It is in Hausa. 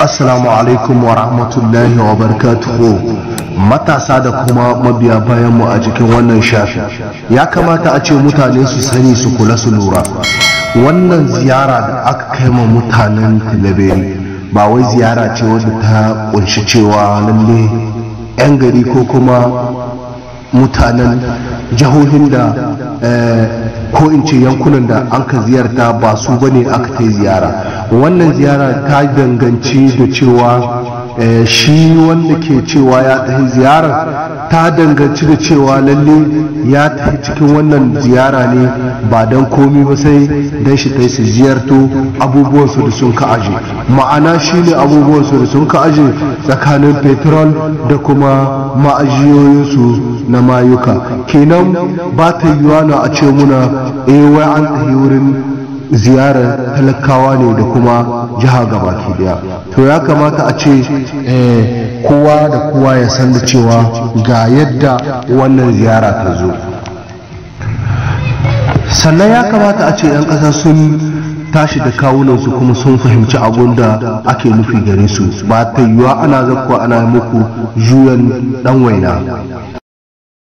Assalamu alaikum wa rahmatullahi wa barakatuhu. Matasa da kuma mabiya bayan mu a cikin wannan shafi, ya kamata a ce mutane su sani, su kula, su lura. Wannan ziyara da aka kai ma mutanen Tilaberi ba wai ziyara ce wadda ta kunshi cewa lalle 'yan gari ko kuma mutanen jihohin da ko in ce yankunan da an ka ziyarta ba su bane aka kai ziyara. Wannan ziyara ta danganci da cewa shi wanda ke cewa ya tafi ziyarar, ta danganci da cewa lalle ya tafi cikin wannan ziyara ne ba don komi ba sai don shi ta su ziyarto abubuwansu da sun ka aje. Ma'ana shine abubuwansu da sun ka aje tsakanin petrol da kuma ma'ajiyoyinsu na mayuka. Kenan ba ta yiwuwa na a ce muna eh wai an tafi wurin ziyarar talakawa ne da kuma jiha gabaki daya. To ya kamata a ce kowa da kowa ya san da cewa ga yadda wannan ziyara ta zo. Sannan ya kamata a ce 'yan ƙasa sun tashi da kawunansu kuma sun fahimci abun da ake nufi gare su. Ba ta yiwuwa ana zakkuwa ana muku juyan dan waina.